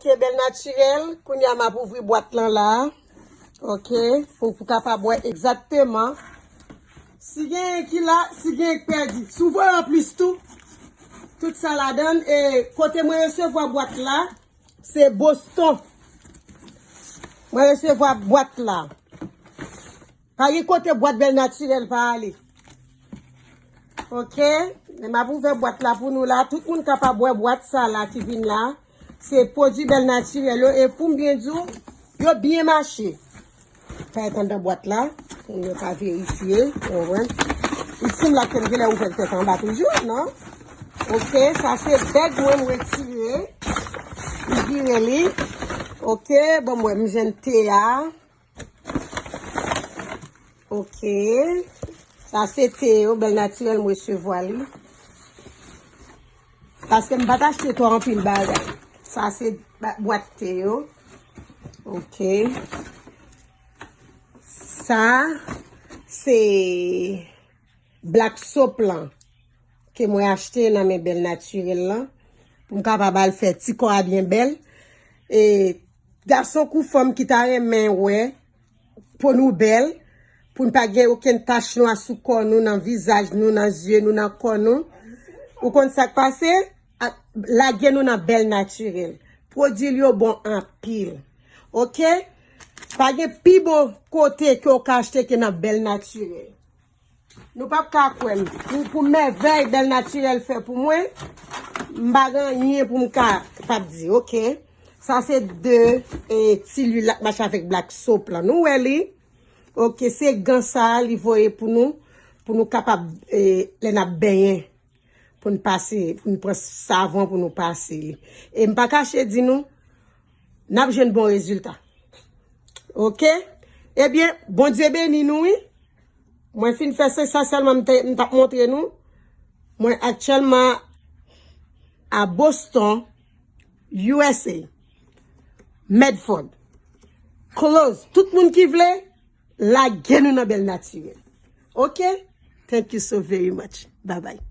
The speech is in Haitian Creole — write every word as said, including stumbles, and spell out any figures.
Te bèl natirèl, kounye a m ap ouvri bwat lan la. Ok, pou, pou kapab wè egzakteman. Si gen ki la, si gen k pèdi. Si w voye anplis tou, tout sa ladan, e kote mwen resevwa bwat la, se Boston. Mwen resevwa bwat la. Pa gen kote bwat bèl natirèl pa ale. Ok, men m ap ouvè bwat la pou nou la. Tout moun kapab wè bwat sa la ki vin la. Se pwodui bèl natirèl yo. E pou m byen di w, yo byen mache. Fè tann nan bwat la. Pou nou pa verifye. Ou konprann? Isim la ke m genlè ouvè l tèt anba toujou, non? Ok, sa se bèg mwen m retire. M vire li. Ok, bon, mwen m jwenn te a. Ok. Sa se te yo, bèl natirèl, mwen resevwa li. Paske m pa t achte twò anpil bagay. Sa se ba- bwat te yo. Ok. Sa se black soap lan ke mwen achte nan men bèl natirèl lan. Pou m kapab al fè ti kò a byen bèl. E gason kou fanm ki ta renmen wè po nou bèl, pou n pa gen okenn tach nwa sou kò nou, nan vizaj nou, nan zye nou, nan kò nou. Ou konn sa k pase? A- Lage nou nan bèl natirèl. Pwodui l yo bon anpil. Ok? Pa gen pi bon kote ke w ka achte ke nan bèl natirèl. Nou p ap ka kwè m. Pou, pou mèvèy bèl natirèl fè pou mwen, m pa gen anyen pou m ka p ap di, ok? Sa se de e, ti lwil la k mache avèk black soap lan. Nou wè li? Ok, se gan sa a li voye pou nou, pou nou kapab, e, lè n ap benyen, pou n pase, pou n pran savon pou nou pase li. E m pa kache di nou, n ap jwenn bon rezilta. Ok? Ebyen, Bondye beni nou, wi. Mwen fin fè se sa sèlman m te- m t ap montre nou. Mwen aktyèlman a Boston, U S A. Medford. Close. Tout moun ki vle, lage nou nan bèl natirèl. Ok? Thank you so very much. Bye bye.